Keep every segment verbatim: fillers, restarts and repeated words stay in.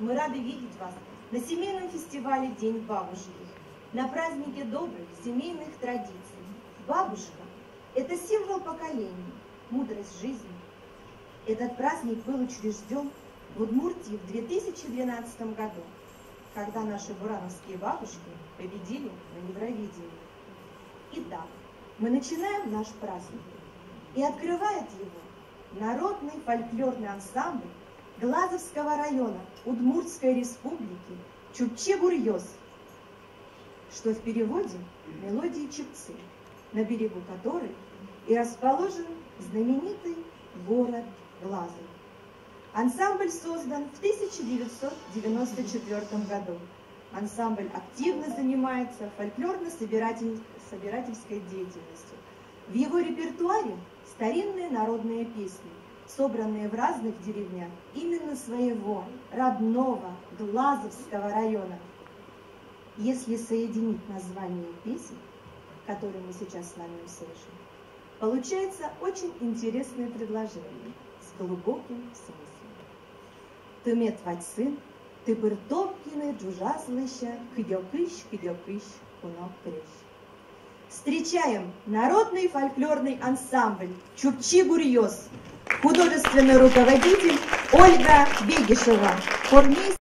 Мы рады видеть вас на семейном фестивале «День бабушки», на празднике добрых семейных традиций. Бабушка — это символ поколений, мудрость жизни. Этот праздник был учреждён в Удмуртии в две тысячи двенадцатом году, когда наши бурановские бабушки победили на Евровидении. Итак, мы начинаем наш праздник, и открывает его народный фольклорный ансамбль Глазовского района Удмуртской Республики «Чупчи буръёс», что в переводе — «Мелодии Чепцы», на берегу которой и расположен знаменитый город Глазов. Ансамбль создан в тысяча девятьсот девяносто четвёртом году. Ансамбль активно занимается фольклорно-собиратель-, собирательской деятельностью. В его репертуаре старинные народные песни, собранные в разных деревнях именно своего родного Глазовского района. Если соединить название песен, которые мы сейчас с вами услышим, получается очень интересное предложение с глубоким смыслом. Тымет вадьсын тыбыртом гинэ ӝужаз лэся кыдёкысь, кыдёкысь куно крезь. Встречаем народный фольклорный ансамбль «Чупчи буръёс», художественный руководитель Ольга Бегишева, хормейстер.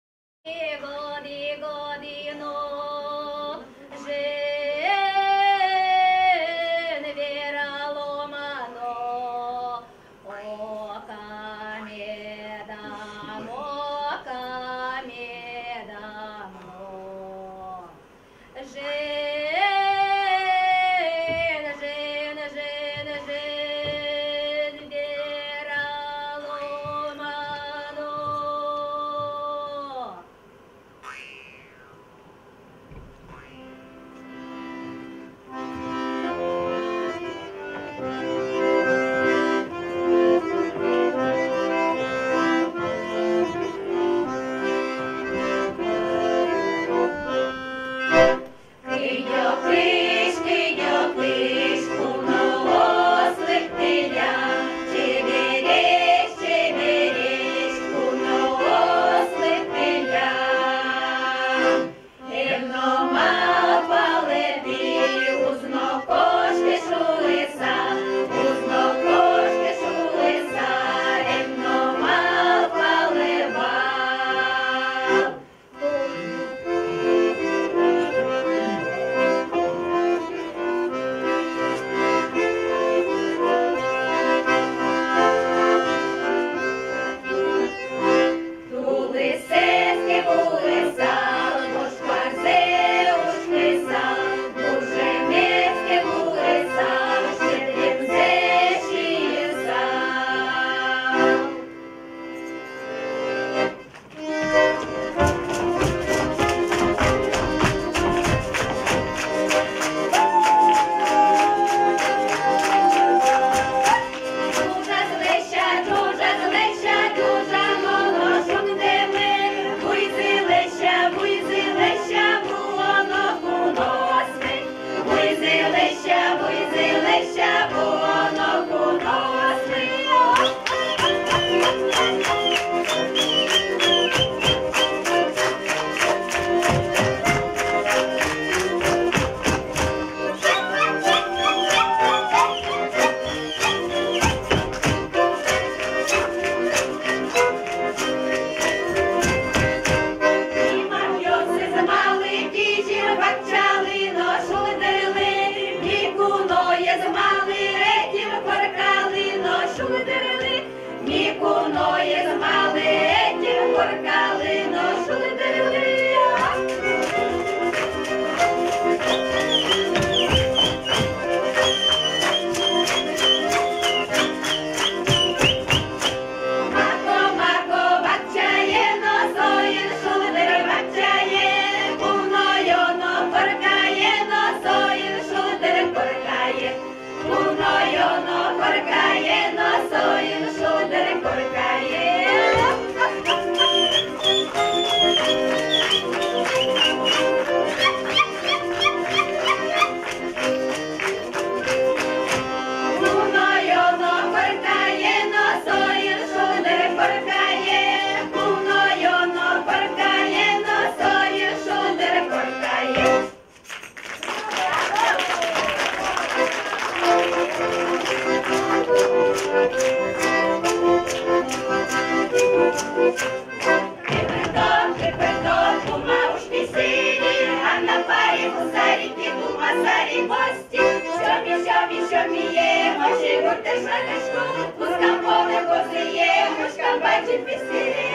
Сари гости, сёми, сёми, сёмие, озьы гуртэ шагашко, мускам полы гозые, мускам бадӟым пестере.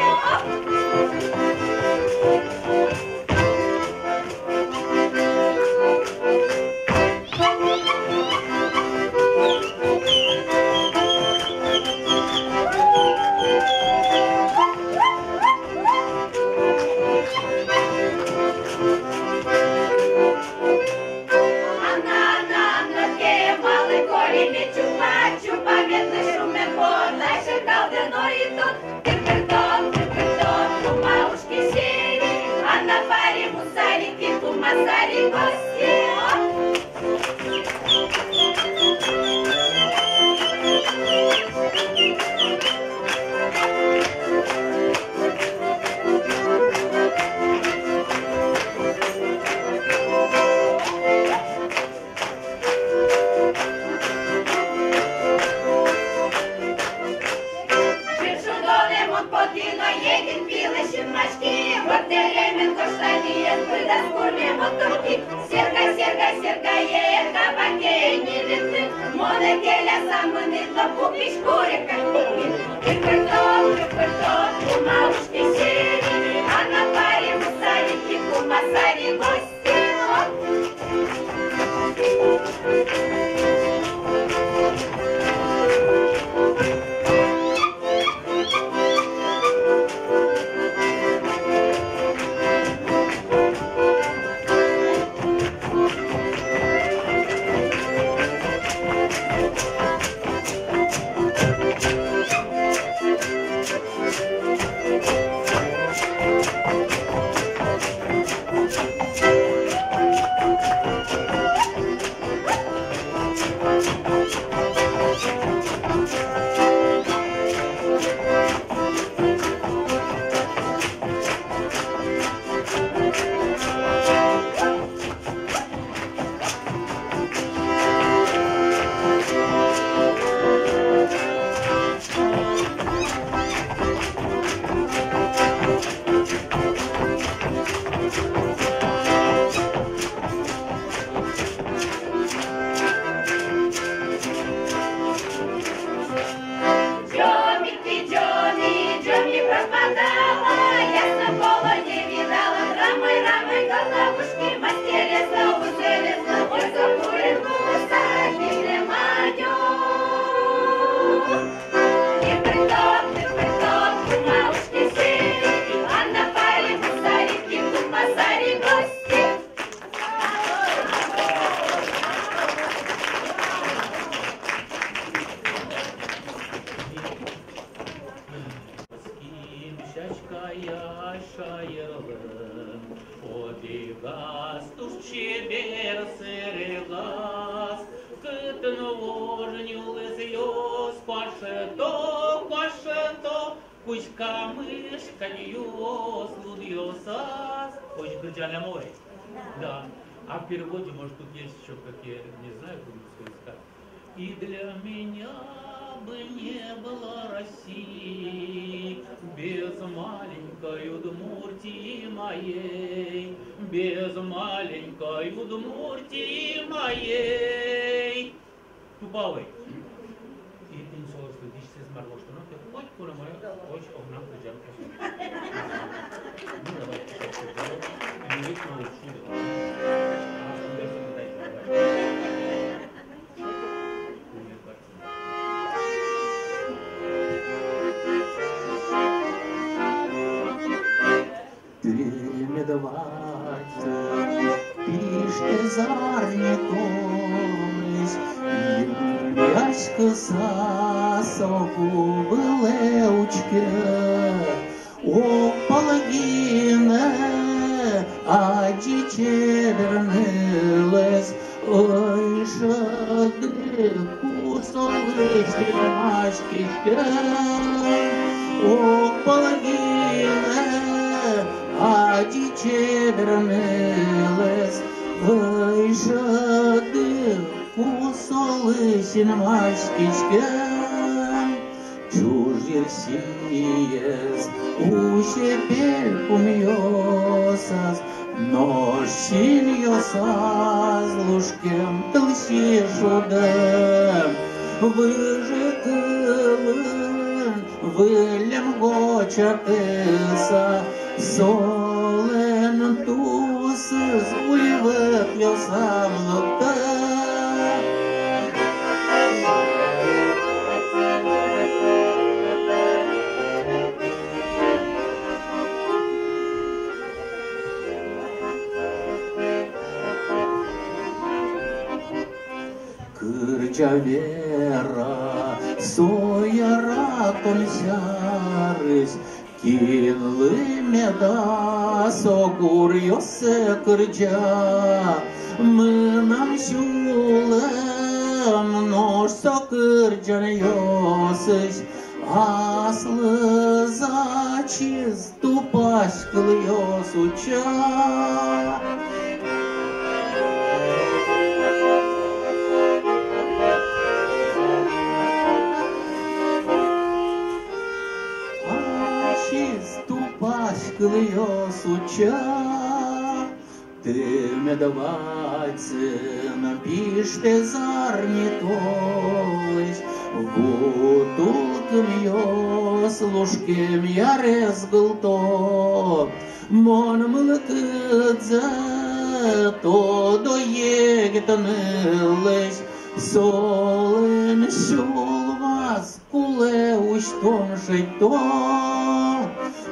Анна, Анна, Анна, кемалы коли мед чупа, чупа медлы шумен пот, лайшер калдэ но и тот. Тыр-пыр-тон, тыр-пыр-тон, кума ушки сери, Анна пари мусари, ки кума сари гости. Шудонэ мон потӥ но, егит пилы синмаськи, вот дэремен кошкатӥ, эн пыдас курме мон туртӥ. Сергай, Сергай, Сергае, кабаке ини ветлы, монэ келяса мынӥд но пукись куре кадь пукид. Тыр-пыр-тон, тыр-пыр-тон, кума ушки сери, Анна пари мусари, ки кума сари гости. Ӟоми, ӟоми, ӟоми пропадала, ясно поло не видала, рамой, рамой горловушки, мастересло, узелесло, ой, со курен луыса, гинэ мадё. Тыр-пыр-тон, тыр-пыр-тон, кума ушки сери, Анна пари мусари, ки кума сари гости. Кин сяськая шаерлэн одӥгаз туж чебер сэрегаз, кытын вож нюлэсъёс куашето, куашето, кузь камыш кадьёс лудъёсаз. Озьы кырӟаллям, ой? Да. А в переводе, может, тут есть ещё какие, не знаю, как русскоязычные. И для меня бы не было России без маленькой Удмуртии моей, без маленькой Удмуртии моей. Тупалый. И тӥни солэсь дӥсьсэс мар гожтоно ке, коть курамы, озьы огнам кырӟан. Ну, давай, сейчас я сделаю. Юрик научу, да. А, давай, давай. Тӥ медводдза пишкы зарни толэзь, юръяськыса соку вылэ учке. Огпол гинэ адӟи чебер нылэз, ӧй шӧдӥськы, ку солы синмаськиське. Огпол гинэ адӟи чебер нылэз, ӧй шӧдӥськы, ку солы синмаськиське. Чужъерсиез усе пельпумъёсаз, Нош синъёсаз лушкем тылси шудэм, выжыкылын выллем гочатыса, солэн тусыз уйвӧтъёсам лыктэ. Кырӟа, Вера, со яратон сярысь, кинлы меда со гуръёссэ кырӟа. Мынам сюлэм нош со кырӟанъёсысь аслыз ачиз тупась кылъёс утча. Ачиз тупась кылъёс утча. Тымет вадьсын пиштэ зарни толэзь, ву тулкымъёс лушкем ярез гылто. Мон мылкыдзэ тодо егит ныллэсь, солэн сюлмаз кулэ усьтон шедьто.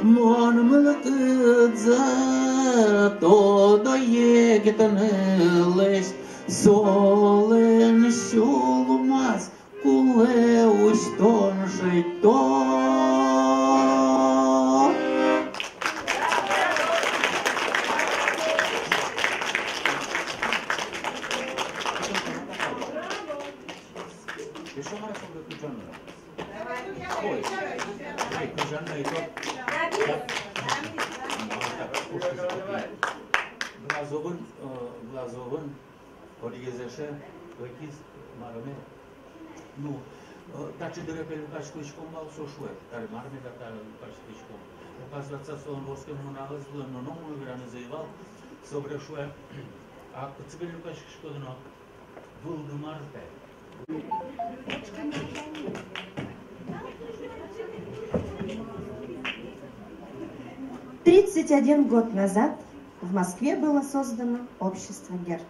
Мон мылкыдзэ тодо егит ныллэсь, солэн сюлмаз кулэ усьтон шедьто. Ещё раз кырӟано. Ой, ой, кырӟано и то. Глазовын, э, Глазовын одӥгез эше ӧтиз, мар-а ме. Ну, э, таӵе дыре, пе, люкаськылӥськом вал, со шуэ. Таре мар-а ме да та люкаськылӥськом. Оказывается, солэн вордскем нуналыз луэ, но номыр вераны ӧй вал. Собере шуэ: а кытчы, пе, люкаськиськоды но? Тридцать один год назад в Москве было создано общество Герд,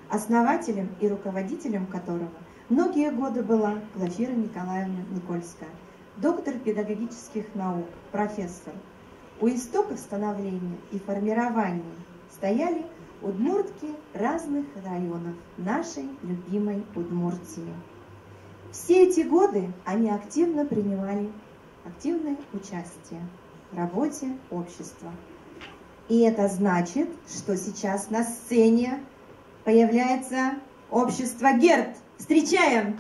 основателем и руководителем которого многие годы была Глафира Николаевна Никольская, доктор педагогических наук, профессор. У истоков становления и формирования стояли удмуртки разных районов нашей любимой Удмуртии. Все эти годы они активно принимали, активное участие в работе общества. И это значит, что сейчас на сцене появляется общество Герд. Встречаем!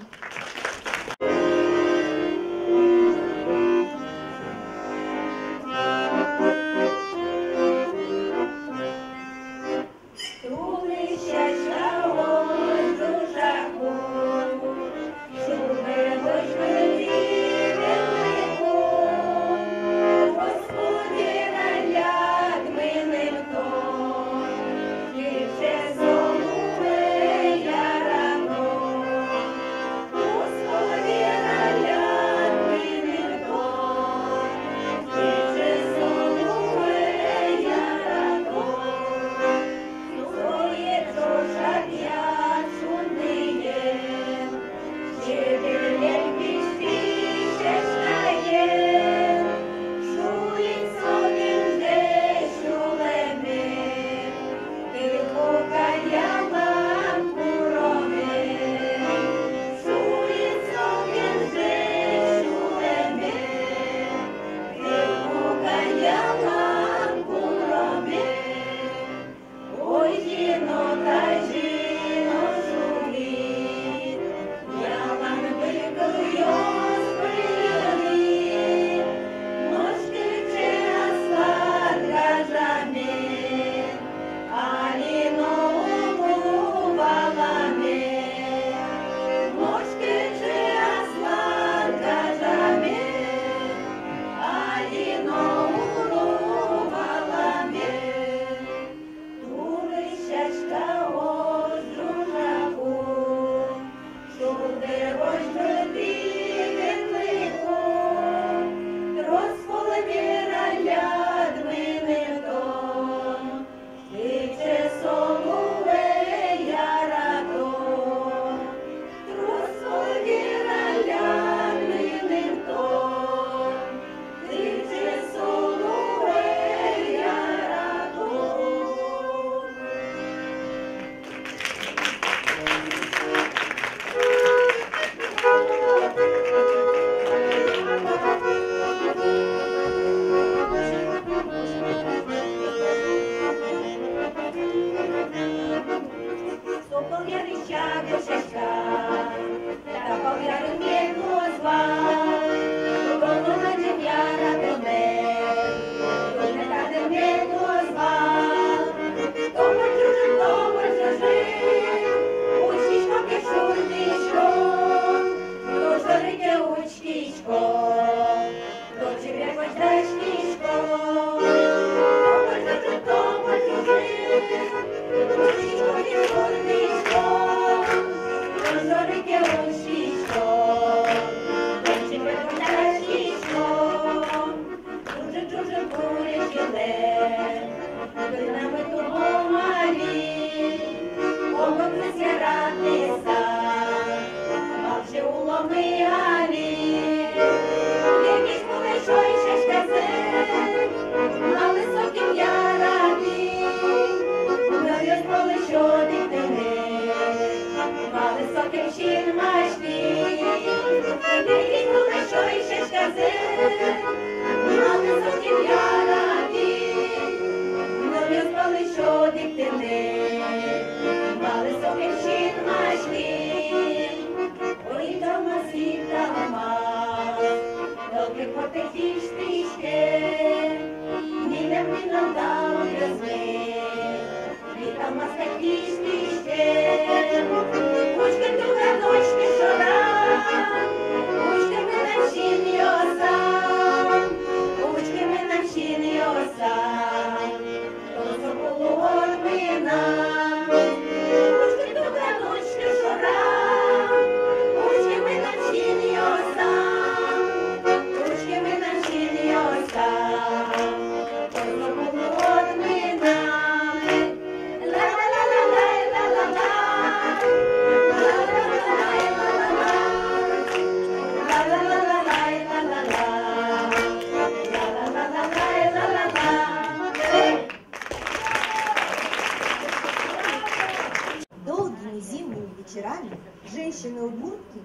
Долгими зимними вечерами женщины-удмуртки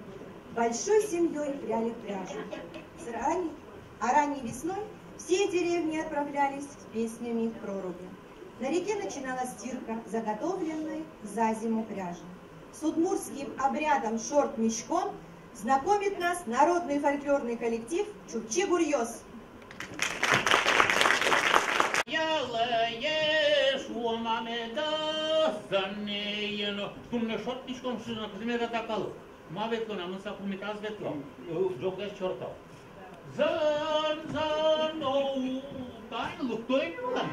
большой семьёй пряли пряжу. С рани-, а ранней весной всей деревней отправлялись с песнями к проруби. На реке начиналась стирка заготовленной за зиму пряжи. С удмуртским обрядом шорт миськон знакомит нас народный фольклорный коллектив «Чукчи гуръёс». Ялае шуо ма медаз данъяны. Туннэ шорт миськон шуыса, кызьы меда та калык. Ма ветло на, мынса пумитаз ветло. Ӝоггес чорто. Зан, зан, оу, тань лыкто ини вылэм.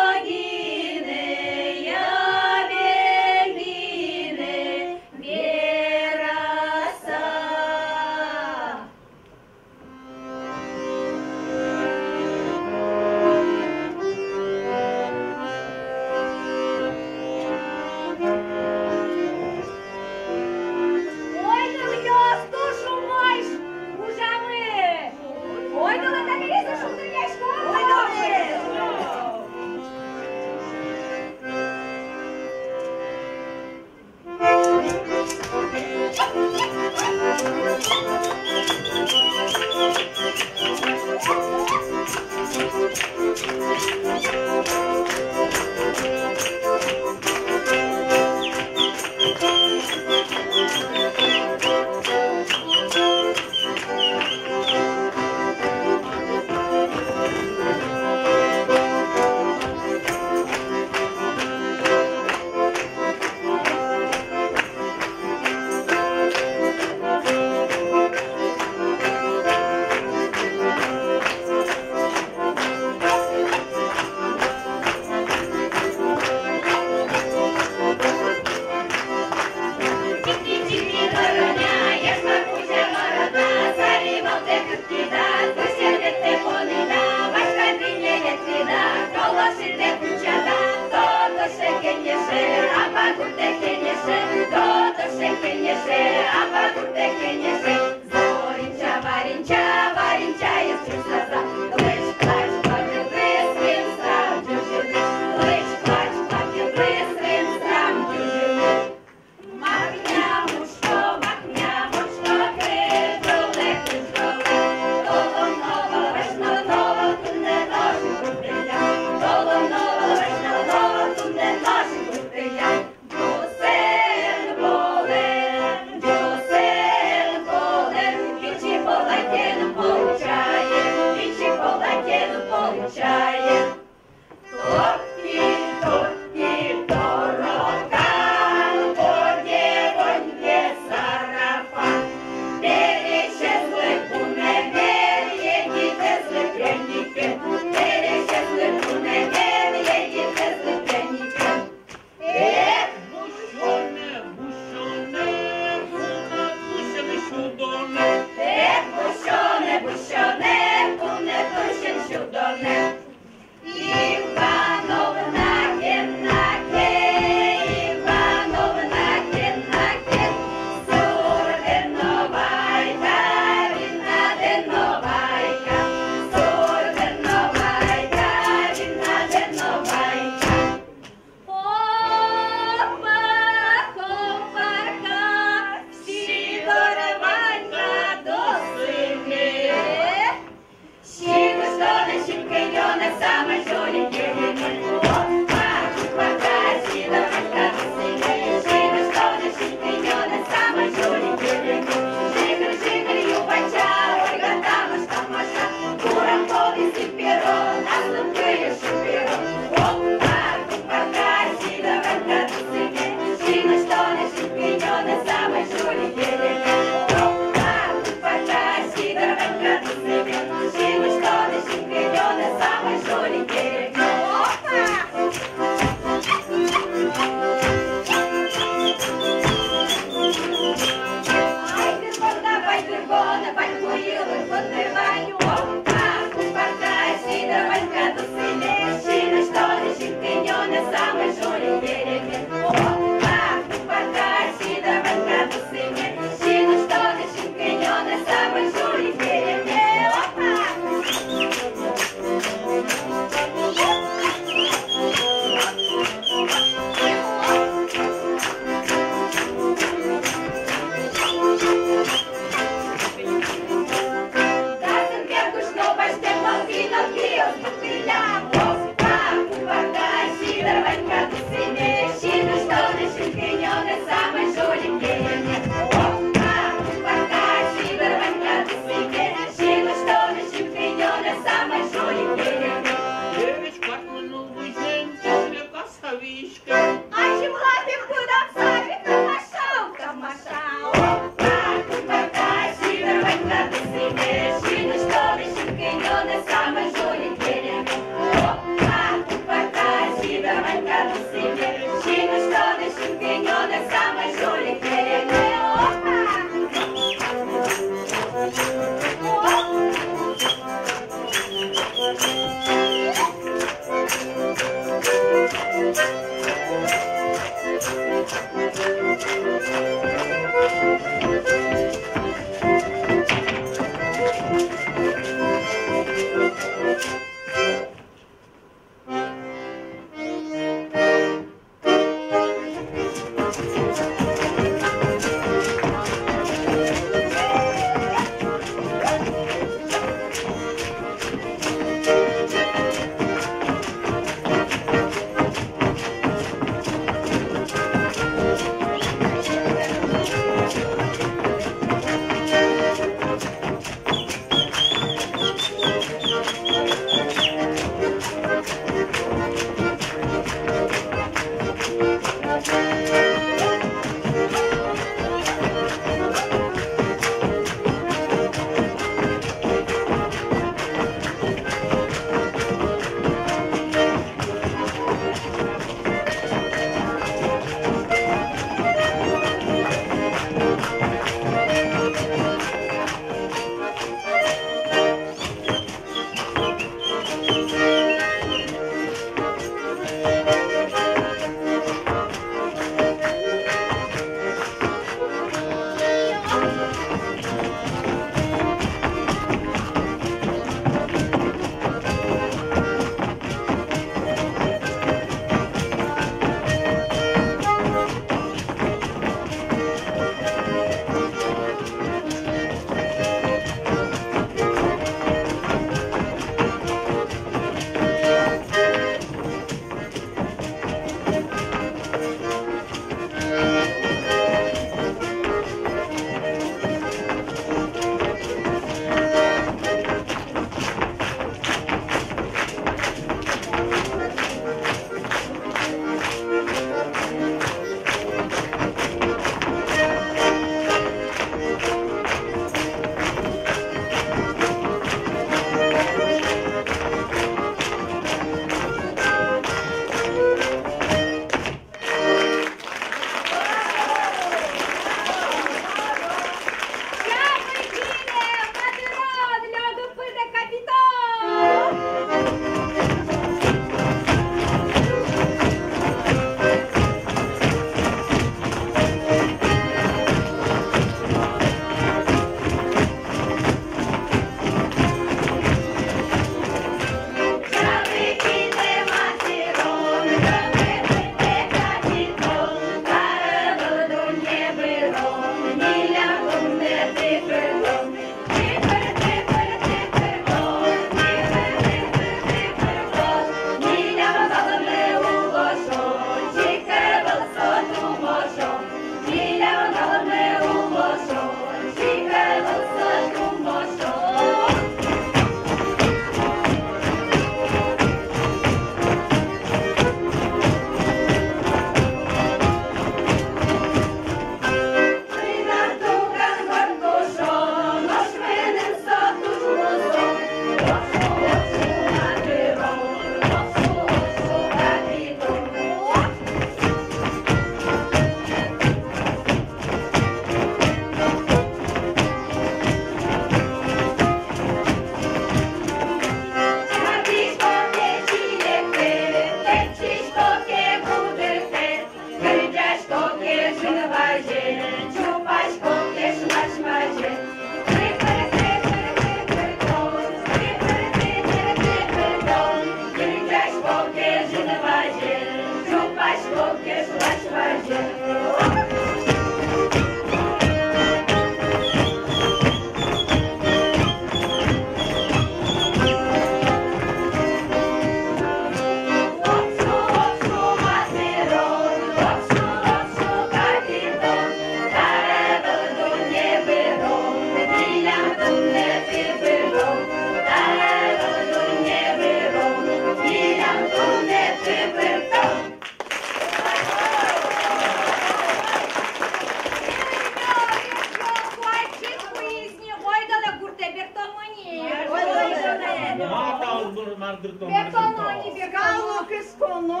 Бертоно, не бертоно. Калык эсконо.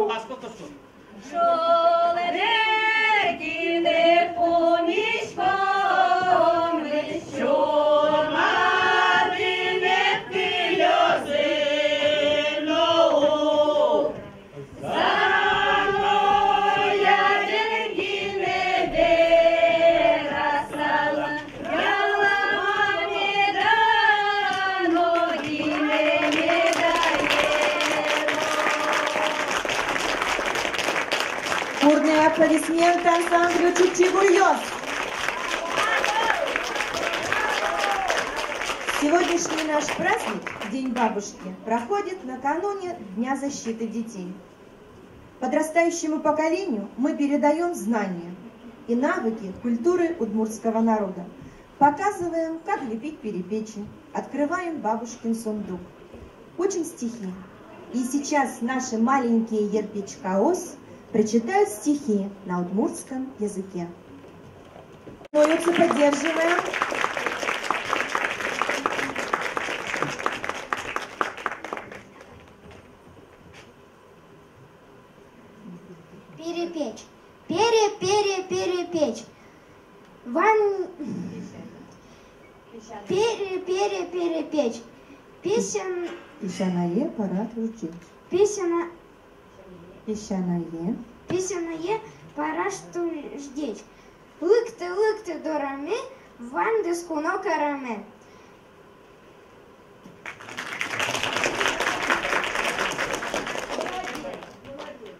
Паськыт. Шолэме кинэ пумиськом, шурмадыме кылёзы но. Бурные аплодисменты ансамблю «Чукчи гуръёс». Сегодняшний наш праздник, День бабушки, проходит накануне Дня защиты детей. Подрастающему поколению мы передаём знания и навыки культуры удмуртского народа. Показываем, как лепить перепечи, открываем бабушкин сундук, учим стихи. И сейчас наши маленькие ерпечкаос прочитают стихи на удмуртском языке. Становятся, поддерживаем. Перепеч. Пере, пере, перепеч. Ван... Пере, пере, перепеч. Песян... Песянае пара туждеть. Песяна... Песянае. Песянае пара туждеть. Лыктэ, лыктэ дораме, вандӥз куно караме.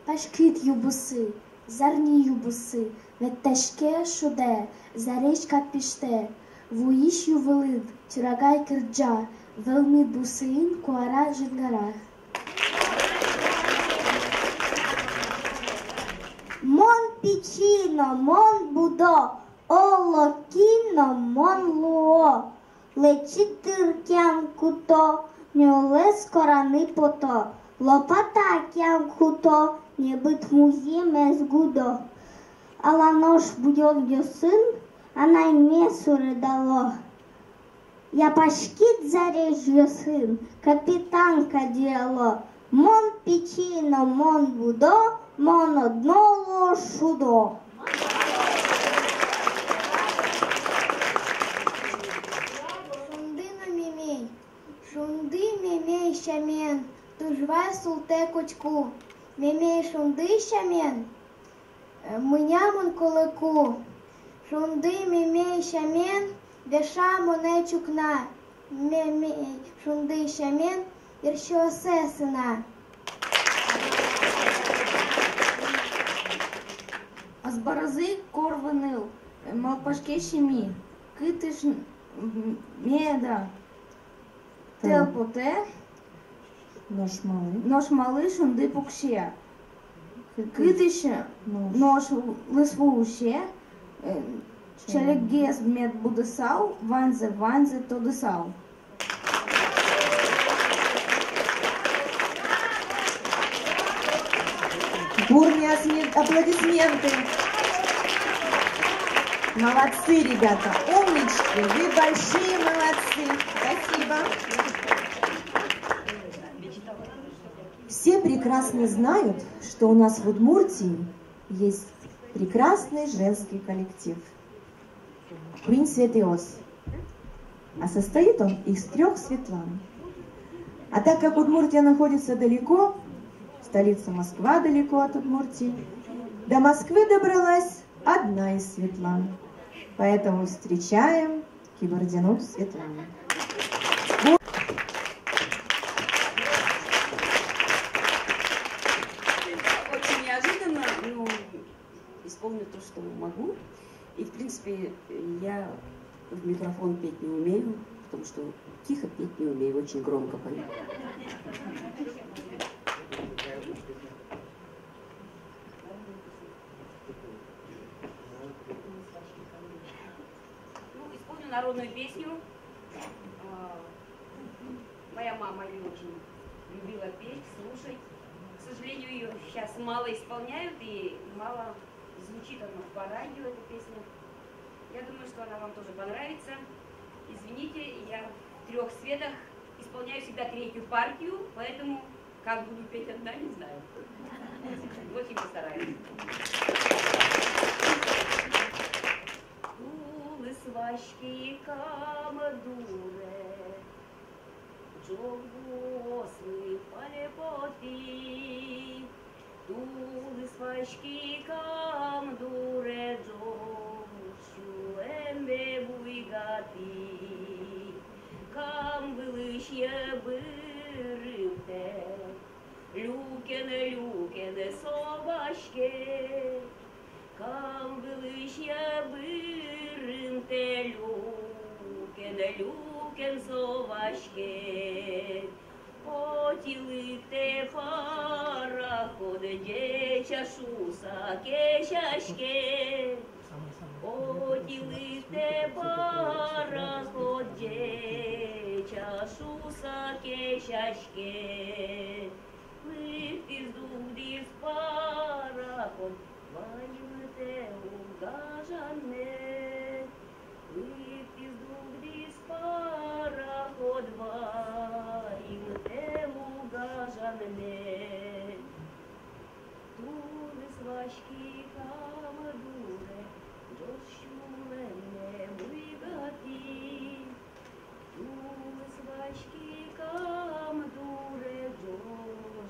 Паськыт ю бусы, зарни ю бусы, ветлӥське шудэ, зарезь капиштэ, вуись ю вылын тюрагай кырӟа, вӧлмыт бусыын куара жингара. Мон пичи но мон будо, оло кин но мон луо. Лэчыт тыр киям куто, нюлэс кораны пото, лопата киям куто, небыт музъемез гудо. Ала нош будёнъёсын анайме суредало. Я паськыт зарезьёсын капитан кадь уяло. Мон пичи но мон будо, мон одно луо шудо. Шунды но мемей. Шунды мемей сямен, туж вай султэ котьку. Мемей шунды сямен, э, мыня мон кулэку. Шунды мемей сямен, веша монэ чукна. Мемей шунды сямен, йырсиоссэ сына. Азбарозы кор выныл, э, малпаське сими, кытысь, м, меда тӧл потэ. Нош малы? Нош малы шунды пуксе? Кытысь? Нош. Нош лысву усе, э, чалегес мед будысал, ваньзэ, ваньзэ тодысал. Бурные асме-, аплодисменты. Молодцы, ребята, умнички, вы большие молодцы. Спасибо. Все прекрасно знают, что у нас в Удмуртии есть прекрасный женский коллектив. Куинь Светыос. А состоит он из трёх Светлан. А так как Удмуртия находится далеко, столица Москва далеко от Удмуртии, до Москвы добралась одна из Светлан. Поэтому встречаем Кибардину Светлану. Очень неожиданно, но исполню то, что могу. И, в принципе, я в микрофон петь не умею, потому что тихо петь не умею, очень громко пою. Ну, исполню народную песню. А, моя мама её очень любила петь, слушать. К сожалению, её сейчас мало исполняют и мало звучит она по радио, эта песня. Я думаю, что она вам тоже понравится. Извините, я в трёх Светах Исполняю всегда третью партию, поэтому как буду петь одна, не знаю. Очень постараюсь. Тулыс васьки Кам дуре, ӝог вуослы пале потӥ. Тулыс васьки Кам дуре, ӝог сюлэмме буйгатӥ. Кам вылысь йыбырымтэ люкене-люкене со ваське. Кам вылысь йыбырымтэ люкене-люкене со ваське. Отӥ лыктэ пароход, ӟеч-а шуса кесяське. Отӥ лыктэ пароход, ӟеч-а шуса кесяське. Лыктӥз, дугдӥз пароход, ваимтэ уг гажанме. Лыктӥз, дугдӥз пароход, ваимтэ уг гажанме. Тулыс васьки Кам дуре, ӝож сюлэмме буйгатӥ. Тулыс васьки Кам дуре, ӝож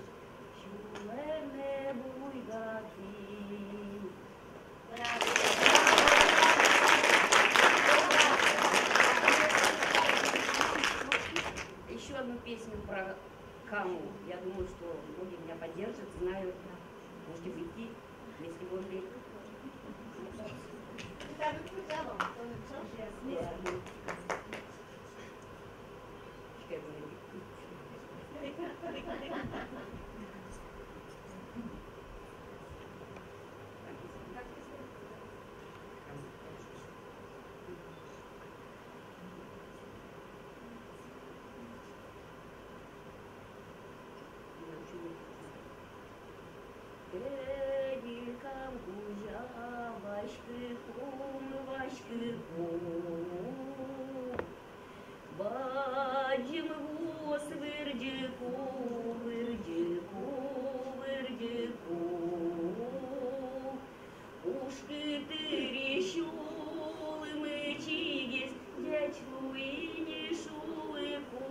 сюлэмме буйгатӥ. Ещё одну песню про Каму. Я думаю, что многие меня поддержат, знают. Можете выйти, если вы умеете. Тӧдьы Кам кузя васькыкум, васькыкум. Бадӟым вуос вырӟыку, вырӟыку, вырӟыку. Пушкы тыри сюлмы чигес, ӟеч луи ни шуыку.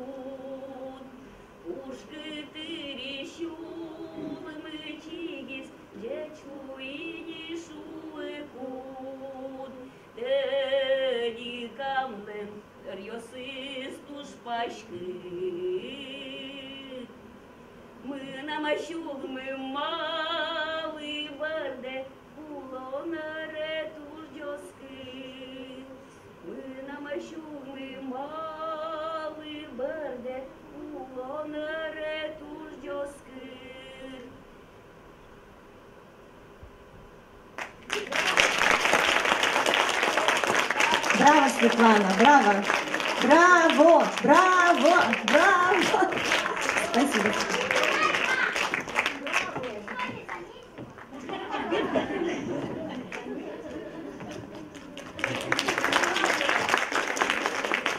Пушкы тыри сюлмы чигес, ӟеч луи ни шуыку. Тӧдьы Камлэн ӧръёсыз туж паськыт. Мынам сюлмы малы бӧрдэ, улон ӧре туж ӟоскыт. Мынам сюлмы малы бӧрдэ, улон ӧре туж ӟоскыт. Браво, Светлана, браво! Браво! Браво! Браво! Спасибо.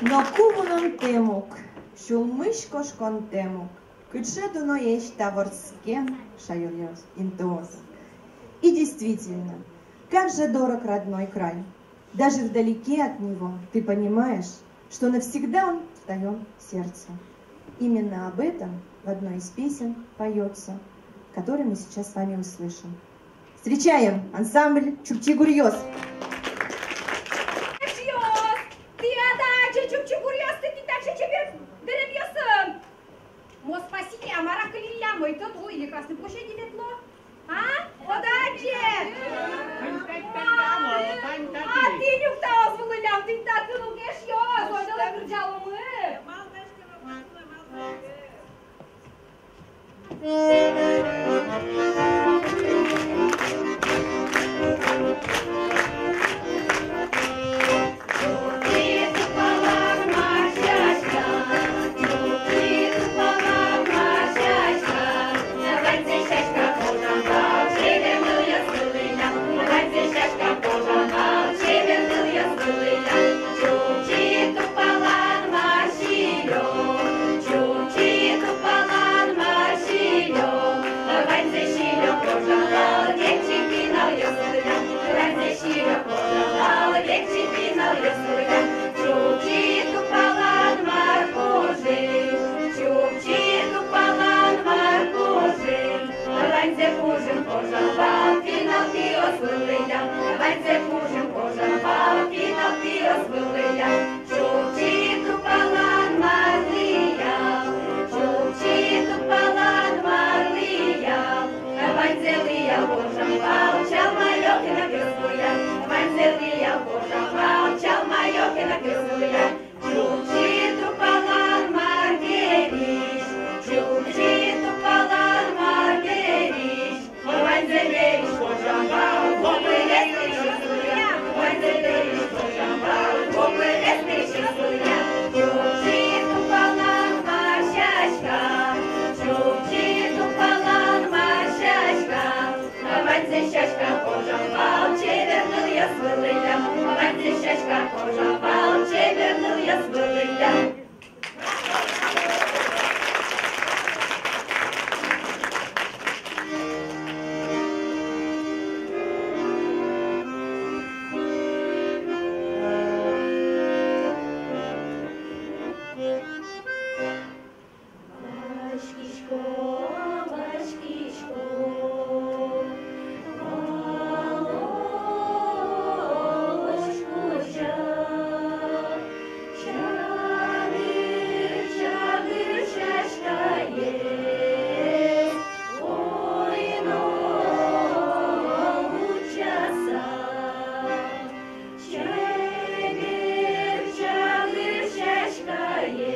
Ноку мынонтэм ук, сюлмысь кошконтэм ук. Кыӵе дуноесь та вордскем шаеръёс, интыос. И действительно, как же дорог родной край. Даже вдалеке от него ты понимаешь, что навсегда он в твоём сердце. Именно об этом в одной из песен поётся, который мы сейчас с вами услышим. Встречаем ансамбль «Чупчи гуръёс». Эшъёс, тӥ-а таӵе, «Чупчи гуръёс», тӥ таӵе чебер дэремъёсын? Москва-сите, а мар-а, Кылиллям, ой, тод, ой, или Красной площади ветло? А? Тод-а таӵе? А тӥ нюктаос вылӥллям, тӥ татын ук, эшъёс, ойдолэ кырӟаломы. Васькисько, васькисько, валось кузя, чагыр, чагыр сяськаез, ой, но утчаса. Чебер чагыр сяськаез,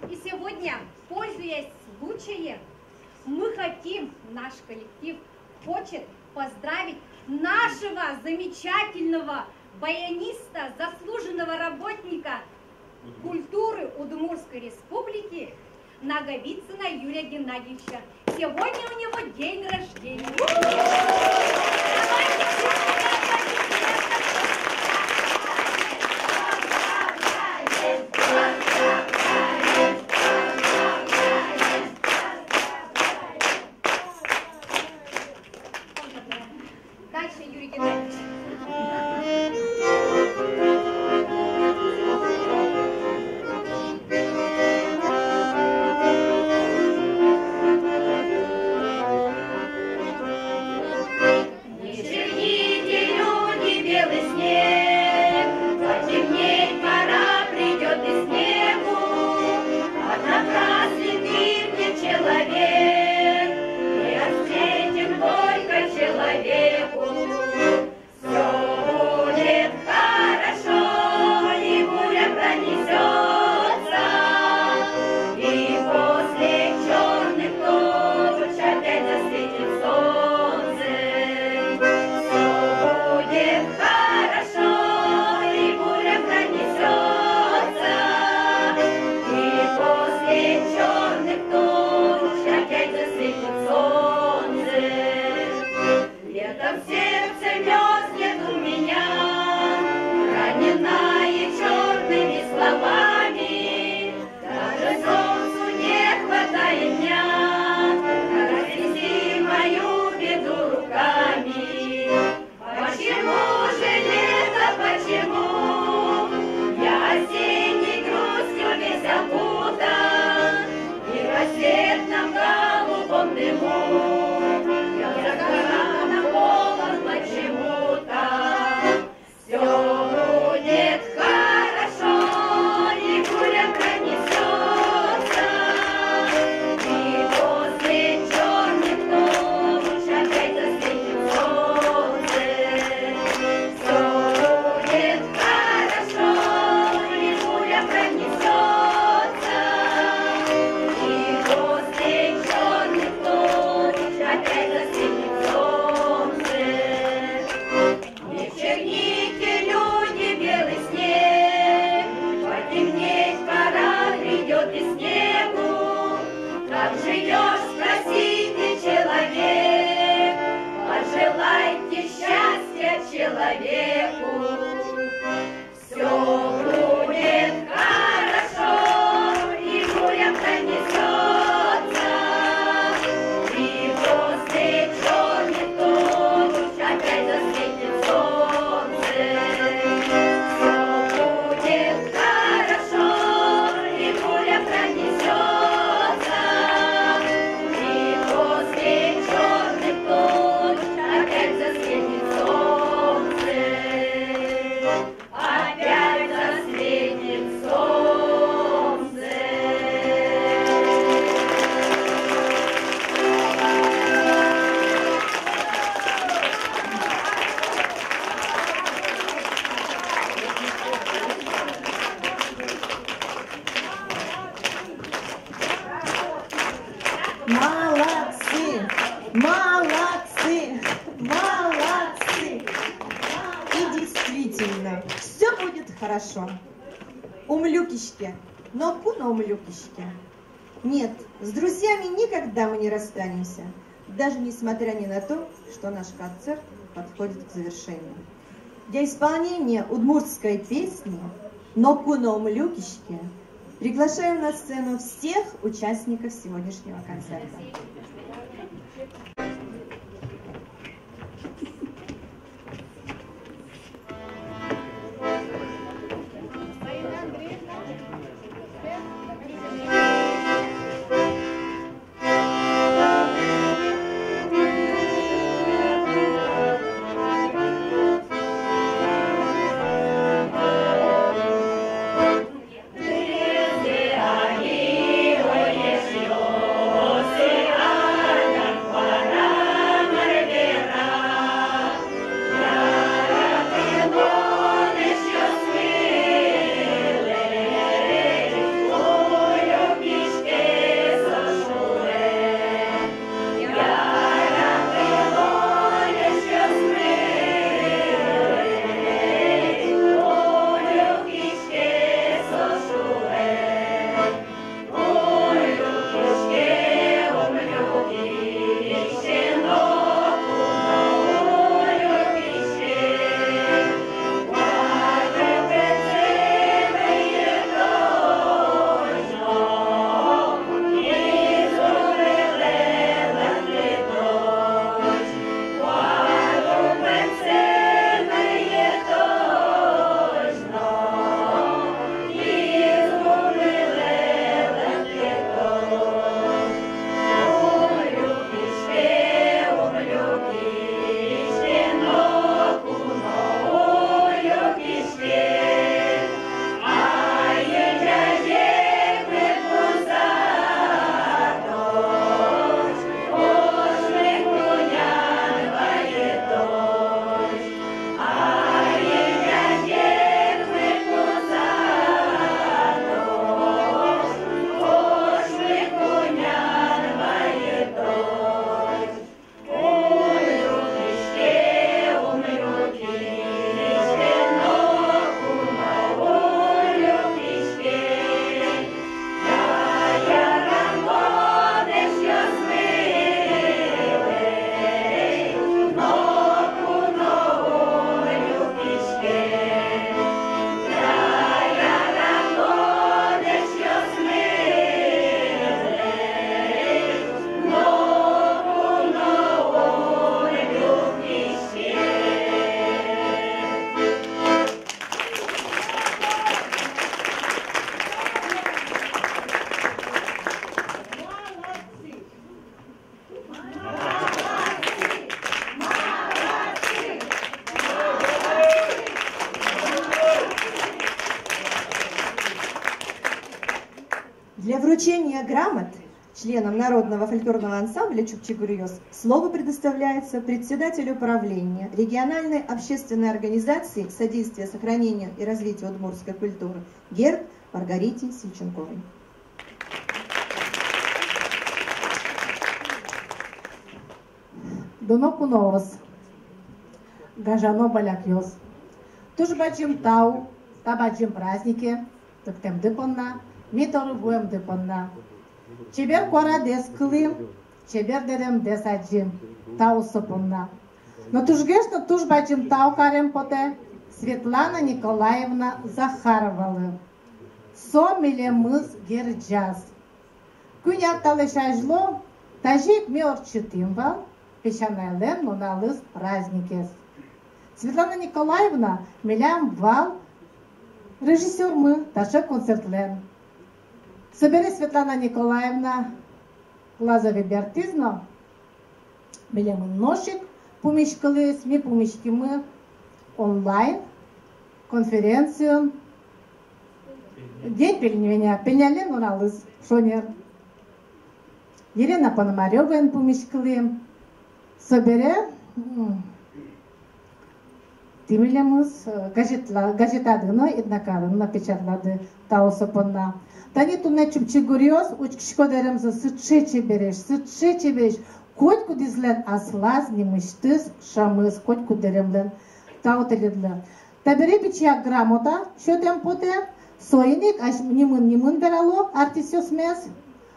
И сегодня, пользуясь случаем, мы хотим, наш коллектив хочет поздравить нашего замечательного баяниста, заслуженного работника культуры Удмуртской Республики Наговицына Юрия Геннадьевича. Сегодня у него день рождения. Дальше Юрий Геннадьевич. Молодцы! Молодцы! Молодцы! И действительно, все будет хорошо. Ум люкиське, ноку но ум люкиське. Нет, с друзьями никогда мы не расстанемся, даже несмотря ни на то, что наш концерт подходит к завершению. Для исполнения удмуртской песни «Ноку но ум люкиське» приглашаем на сцену всех участников сегодняшнего концерта. Для вручения грамот членам народного фольклорного ансамбля «Чукчи гуръёс» слово предоставляется председателю правления региональной общественной организации содействия сохранению и развитию удмуртской культуры «Герд» Маргарите Сильченковой. Дуно куноос, гажано балякъёс! Туж бадӟым тау та бадӟым празднике лыктэмды понна, ми доры вуэмды понна. Чебер куарадэс кылӥм, чебер дэремдэс адӟим, тау со понна. Но тужгес но туж бадӟым тау карем потэ Светлана Николаевна Захаровалы. Со милемыз герӟаз. Куинь ар талэсь азьло тазьы ик ми ортчытӥм вал песянайлэн нуналыз праздникез. Светлана Николаевна милям вал режиссёрмы таӵе концертлэн. Собере Светлана Николаевна Глазове бертӥз но милемын нош ик пумиськылӥз, ми пумиськимы онлайн конференциын День пельня-, пельняньлэн нуналыз шонер. Елена Пономарёваен пумиськылӥм. Собере, м, Тӥ милемыз, э, газетла-, газетады но, «Этнокарын» но печатлады, тау со понна. Тани туннэ чупчи гуръёс, учкисько, дэремзы сыӵе чебересь, сыӵе чебересь. Котькудӥзлэн аслаз нимысьтыз шӧмыз, котькуд дэремлэн. Тау тӥледлы. Табере пичияк грамота сётэм потэ, соин ик ась нимын-нимын верало артистъёсмес.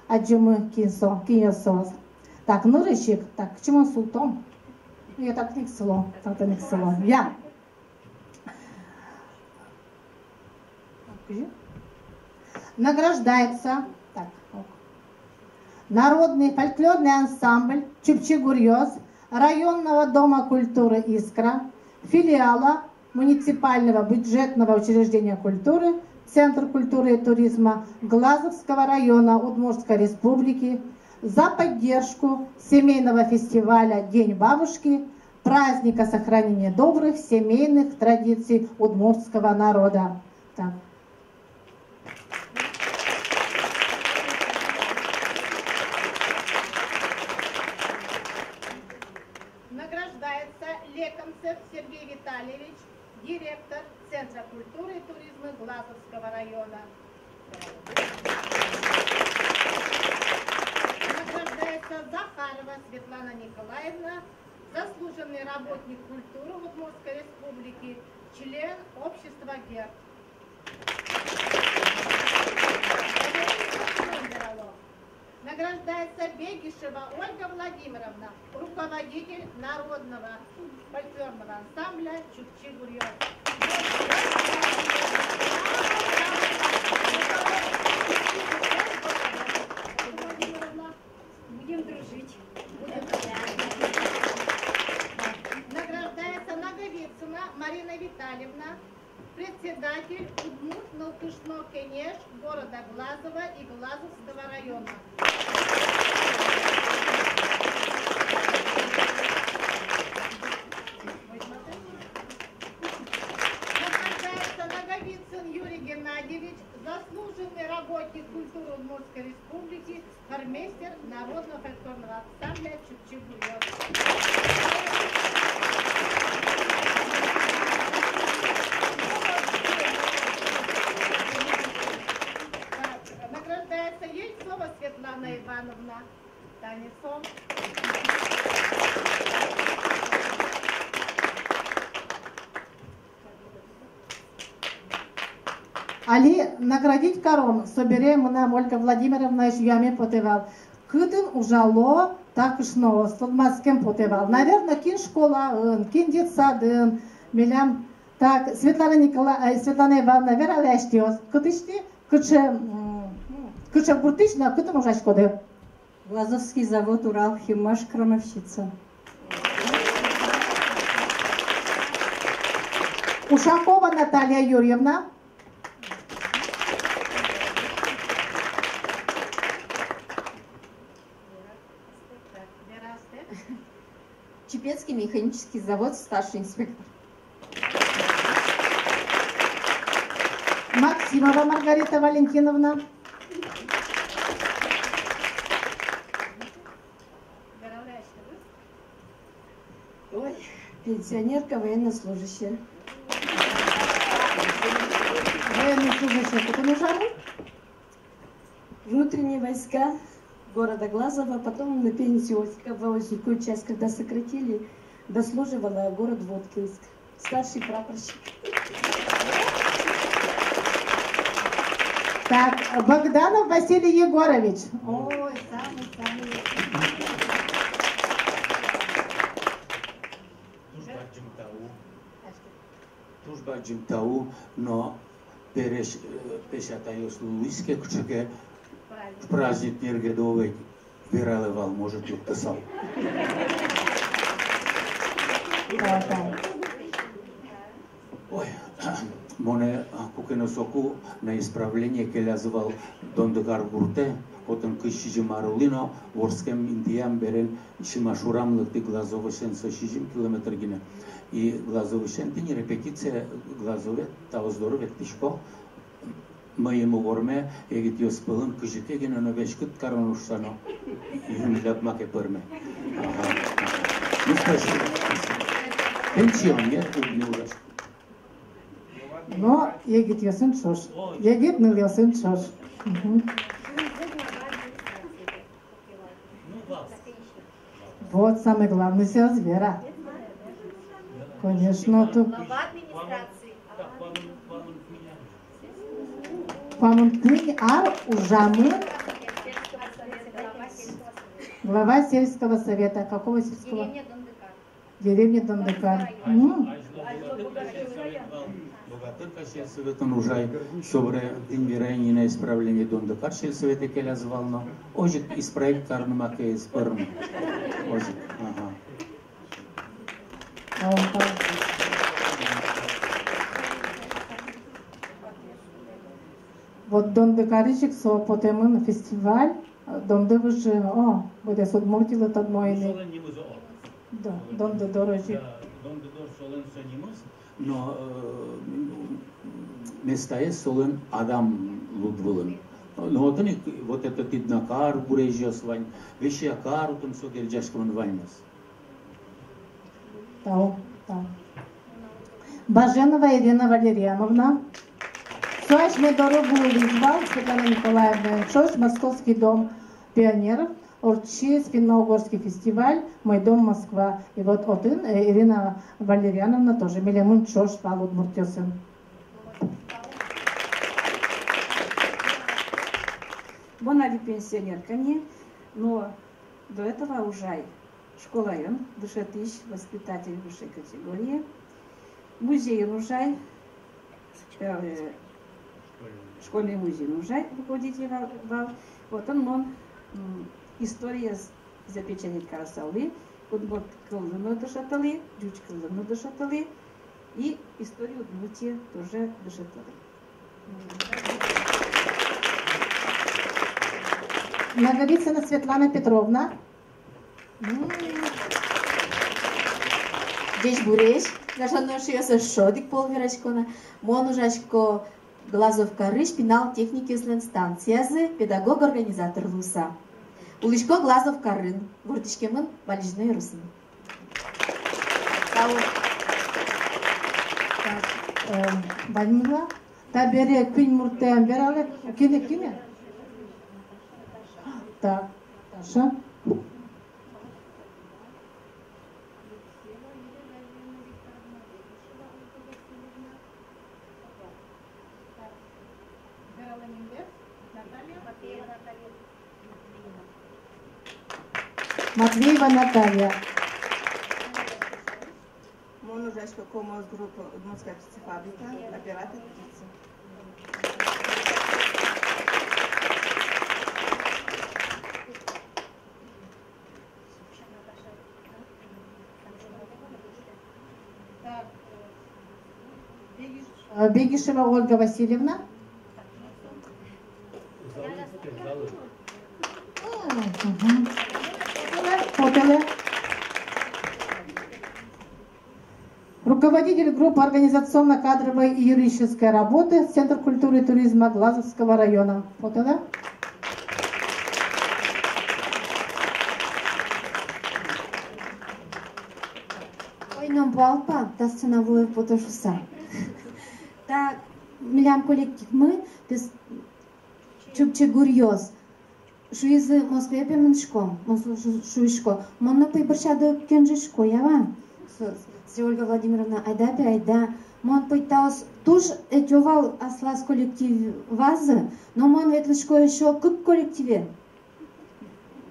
Адӟомы, кин со, кинъёс соос. Так, нырысь ик, так, кытчы мон султом? Я, татын ик сыло, татын ик сыло. Я. Награждается, так, ок. Народный фольклорный ансамбль «Чупчи гуръёс» районного дома культуры «Искра», филиала муниципального бюджетного учреждения культуры Центр культуры и туризма Глазовского района Удмуртской Республики за поддержку семейного фестиваля «День бабушки», праздника сохранения добрых семейных традиций удмуртского народа. Так. Награждается Лекомцев Сергей Витальевич, директор Центра культуры и туризма Глазовского района. Награждается Захарова Светлана Николаевна, заслуженный работник культуры Удмуртской Республики, член общества «Герд». Награждается Бегишева Ольга Владимировна, руководитель народного фольклорного ансамбля «Чупчи гуръёс». Будем дружить. Награждается Наговицына Марина Витальевна, председатель Удмурт нылкышно кенеш города Глазова и Глазовского района. Награждается Наговицын Юрий Геннадьевич, заслуженный работник культуры Удмуртской Республики, хормейстер народного фольклорного ансамбля «Чупчи гуръёс». Так, награждается Ельцова Светлана Ивановна. Тани со. Али наградить каром, собере мынам Ольга Владимировнаысь юаме потэ вал. Кытын ужало та кышноос, тодматскем потэ вал. Наверно, кин школаын, кин детсадын, милям. Так, Светлана Никола-, э, Светлана Ивановна, вералэ асьтэос. Кытысь тӥ, кыӵе, м, кыӵе гуртысь но кытын ужаськоды? Глазовский завод «Урал химмаш», крановщица. Ушакова Наталья Юрьевна. Чепецкий механический завод, старший инспектор. Максимова Маргарита Валентиновна. Ой, пенсионерка, военнослужащая. Военнослужащая, кытын ужады? Внутренние войска города Глазова, потом на пенсию, ой, как в ой, ой, часть, когда сократили, дослуживала город Воткинск. Старший прапорщик. Так, Богданов Василий Егорович. Ой, самый, самый. Туж бадӟым тау. Туж бадӟым тау, но пересь, э, песятайёслы луиз ке кыӵе ке праздник, нергеды ведь, вералэ вал, может, юктысал. Ой, монэ, а, куке но соку на исправление келязы вал Дондыкар гуртэ, отын кызь сизьым ар улӥ но, вордскем интыям берен Симаш урам лыктӥ Глазовысен, со сизьым километр гинэ. И Глазовысен тӥни репетиция, Глазове, таос доры ветлӥсько. Мӧйы мугорме, егитъёс пӧлын кызьы ке гинэ но веськыт кароно шуса но, юн ляб маке пӧрме. Ага, ага. Ну, спасибо. Пенсионер уг ни ужаськы. Но егитъёсын ӵош. Егит нылъёсын ӵош. Мгм. Вот самый главный сяз Вера. Конечно, ту. Глава администрации. Куамын куинь ар ужамын глава сельского совета. Какого сельского? Деревня Дондыкар. М. Богатырка сельсоветын ужай, собере тӥни верай ни на исправление, Дондыкар сельсоветэ келязы вал но, озьы ик исправить карыны маке ӧз пӧрмы. Озьы ик. Ага. Вот Дондыкарысь ик со потэмын фестиваль, Донды выжы, о, быдэс Удмуртилы тодмо ини. Солэн нимыз, о. Да, Донды дорозь ик. Да, Донды дор солэн со нимыз, но, э, местаез солэн Адам луд вылын. Но отын ик вот это Тыднакар гурезьёс вань, Вещьякар, отын со герӟаськемын ваньмыз. Тау, тау. Баженова Ирина Валерьяновна. Со асьме доры вуылӥз вал Светлана Николаевна ӵош, Московский дом пионеров, ортчиз финно-угорский фестиваль «Мой дом, Москва». И вот отын, э, Ирина Валерьяновна тоже милемын ӵош вал удмуртъёсын. Мон али пенсионерка ни, но до этого ужай школаын, дышетӥсь, воспитатель высшей категории, музейын ужай, э, школьный музейын ужай, руководитель вал, вал. Отын мон, м, историез запечатлеть карыса улӥ, удмурт кыллы но дышетылӥ, ӟуч кыллы но дышетылӥ, и историю Удмуртии тоже дышетылӥ. Наговицына Светлана Петровна. М. Ӟечбуресь, гажано эшъёс, эшшо одӥг пол верасько на. Мон ужасько Глазовкарысь пинал техникъёслэн станциязы педагог-организатор луыса. Улӥсько Глазовкарын, вордӥськемын Балезино ёросын. Тау. Так, э, ваньмызлы. Табере куинь муртэн вералэ. Кинэ, кинэ? Так, Даша. Матвеева Наталья. Мон ужасько Комос группа, удмуртская птицефабрика, оператор птицы. Э, Бегишева Ольга Васильевна. Мгм. Потэлэ. Руководитель группы организационно-кадровой и юридической работы, Центр культуры и туризма Глазовского района. Потэлэ. Ой, но палпа, та сцена вылэ пото шуыса. Та милям коллективмы, пе, чукчи гуръёс. Шуизы, Москвае, пе, мынӥськом, мон шу-, шу-, шуисько, мон но, пе, бӧрсяды кенжисько, ява. Со-, со Ольга Владимировна, айда, пе, айда. Мон, пе, таос туж ӧтё вал аслаз коллективазы, но мон ветлӥсько эшшо кык коллективе.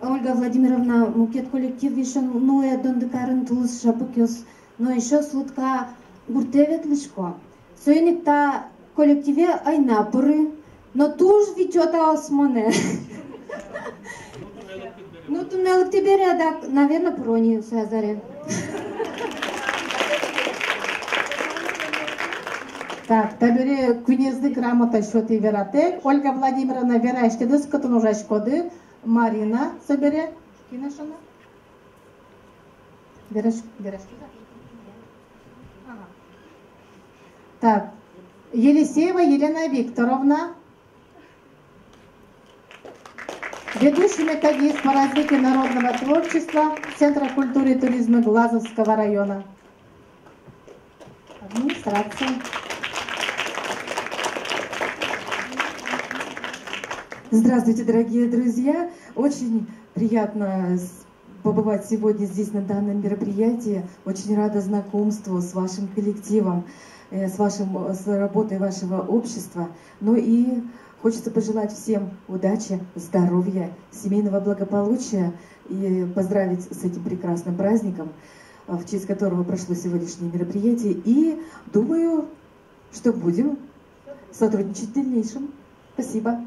Ольга Владимировна мукет коллектив эшшо нуэ Дондыкарын, тулыс шапыкъёс, но эшшо Слудка гуртэ ветлӥсько. Соин ик та коллективе ӧй на пыры, но туж витё таос монэ. Ну, туннэ лыктӥ бере, дак, наверно, пыро ни со азьло. Так, табере куинезлы грамота сётӥ вератэк. Ольга Владимировна, верасьтэдыз, кытын ужаськоды. Марина, собере. Кинэ шуоно? Вераш-, вераш-. Ага. Так. Елисеева Елена Викторовна, ведущий методист по развитию народного творчества Центра культуры и туризма Глазовского района. Администрация. Здравствуйте, дорогие друзья! Очень приятно с- побывать сегодня здесь на данном мероприятии. Очень рада знакомству с вашим коллективом, э, с вашим, э, с работой вашего общества. Ну и хочется пожелать всем удачи, здоровья, семейного благополучия и поздравить с этим прекрасным праздником, э, в честь которого прошло сегодняшнее мероприятие. И думаю, что будем сотрудничать в дальнейшем. Спасибо.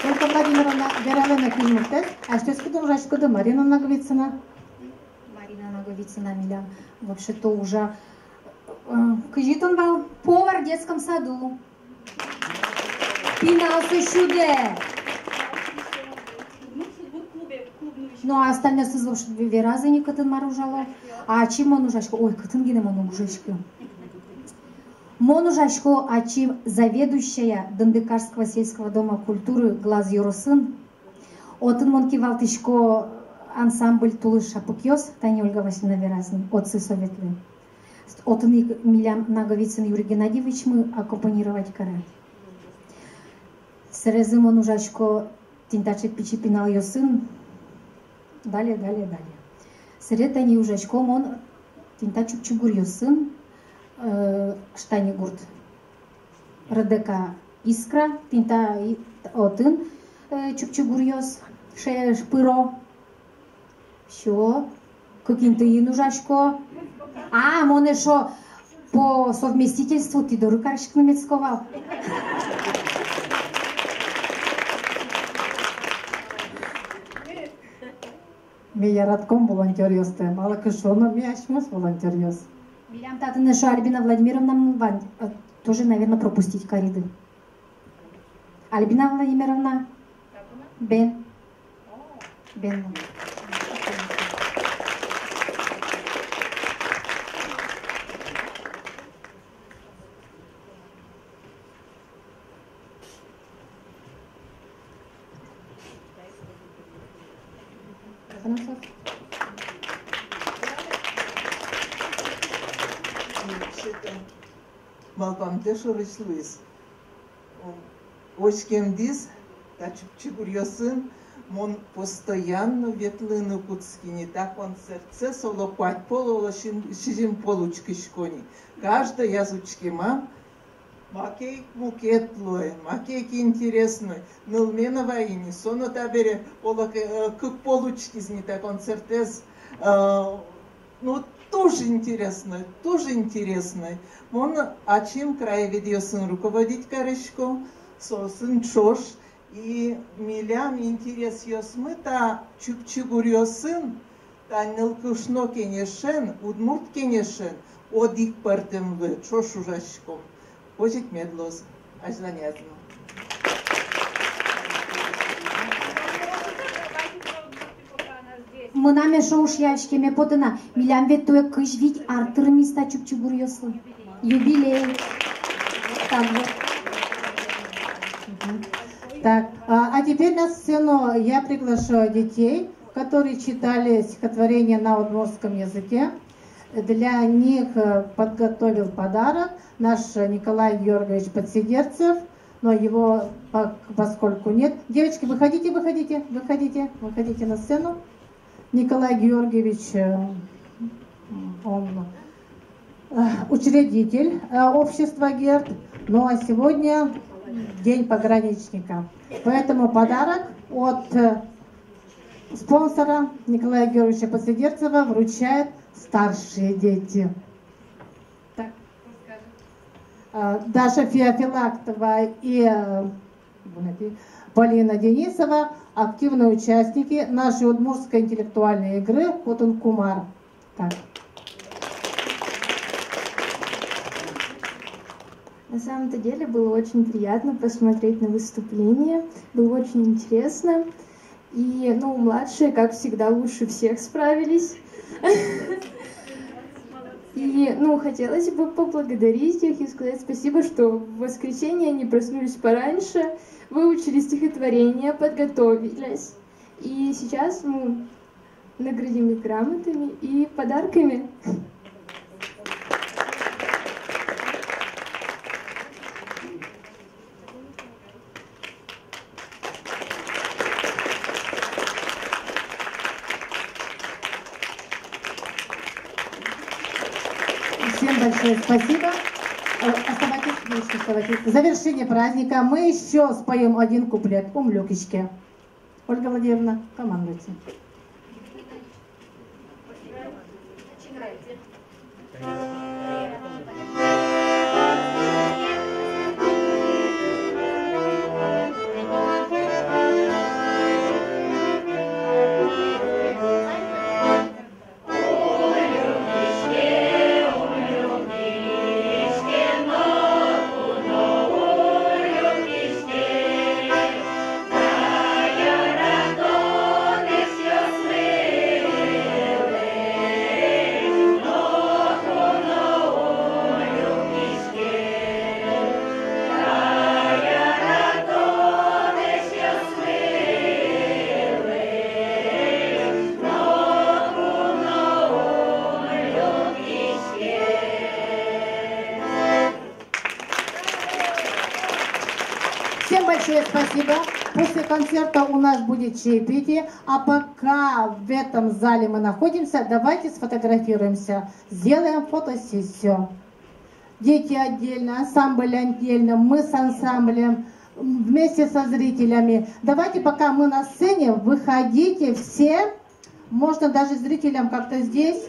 Ольга Владимировна, вералэ на кызьмуртэс, асьтэос кытын ужаськоды? Марина Наговицына. Марина Наговицына милям вообще-то ужа, э, кызьы тон вал, повар в детском саду. Пиналзэ сюдэ. Ну, а остальной сыз вообще веразы ни, кытын мар ужало. А ачим мон ужасько, ой, кытын гинэ мон уг ужаськы. Мон ужасько ачим заведующая Дындыкарского сельского дома культуры Глаз ёросын. Отын мон кивалтӥсько ансамбль «Тулыс шапыкъёс», тани Ольга Васильевна вераз ни, отчы со ветлэ. Отын ик милям Наговицын Юрий Геннадьевичмы аккомпанировать каре. Сэрезы мон ужасько тӥни таӵе пичи пиналъёсын. Далее, далее, далее. Сэре тани ужасько мон тӥни та Чупчи гуръёсын, э, Штанигурт. РДК «Искра», тӥни та и-, отын, э, Чупчи гуръёс, шеж пыро. Всё. Кык интыын ужасько. А, мон эшшо по совместительству тӥ доры кариськыны мед ско вал. Ми яратӥськом волонтёръёсты, малы ке шуоно, ми асьмеос волонтёръёс. Милям татын эшшо Альбина Владимировна вань, э, тоже, наверно, пропустить кариды. Альбина Владимировна. Бен. Бен. Малпамтэ шорысь луиз. Оскемдӥз, та Чупчи гуръёсын мон постоянно ветлыны кутски ни та концертсэ, солы куать пол, оло сизь-, сизьым пол учкисько ни. Каждояз учкемам, маке ик мукет луэ, маке ик интересной. Нылме но вайи ни, со но табере, оло ке, э, кык пол учкиз ни та концертэз, э, Ну, туж интересной, туж интересной. Мон ачим краеведъёсын руководить карисько, соосын ӵош. И милям интересъёсмы та Чупчи гуръёсын, та Нылкышно кенешен, Удмурт кенешен, одӥг пӧртэм луэ, ӵош ужаськом. Озьы ик мед луоз. Азьланяз но. Мынам эшшо ушъяськеме потэ на, милям ведь туэ кызь вить ар тырмиз та Чупчи гуръёслы. Юбилей. Так вот. Мгм. Так, а, а теперь на сцену я приглашаю детей, которые читали стихотворение на удмуртском языке. Для них, э, подготовил подарок наш, э, Николай Георгиевич Подсидерцев, но его пок-, поскольку нет. Девочки, выходите, выходите, выходите, выходите на сцену. Николай Георгиевич, э, он, э, учредитель, э, общества «Герд», ну а сегодня день пограничника. Поэтому подарок от, э, спонсора Николая Георгиевича Подсидерцева вручают старшие дети. Так. А, Даша Феофилактова и, э, Полина Денисова, активные участники нашей удмуртской интеллектуальной игры «Кутын-кумар». Так. На самом-то деле было очень приятно посмотреть на выступление, было очень интересно. И, ну, младшие, как всегда, лучше всех справились. И, ну, хотелось бы поблагодарить их и сказать спасибо, что в воскресенье они проснулись пораньше, выучили стихотворение, подготовились. И сейчас мы наградим их грамотами и подарками. Большое спасибо. Э, оставайтесь, девушки, оставайтесь. В завершение праздника мы ещё споём один куплет. Ум люкиське. Ольга Владимировна, командуйте. Всем большое спасибо. После концерта у нас будет чаепитие, а пока в этом зале мы находимся, давайте сфотографируемся, сделаем фотосессию. Дети отдельно, ансамбль отдельно, мы с ансамблем, м, вместе со зрителями. Давайте, пока мы на сцене, выходите все. Можно даже зрителям как-то здесь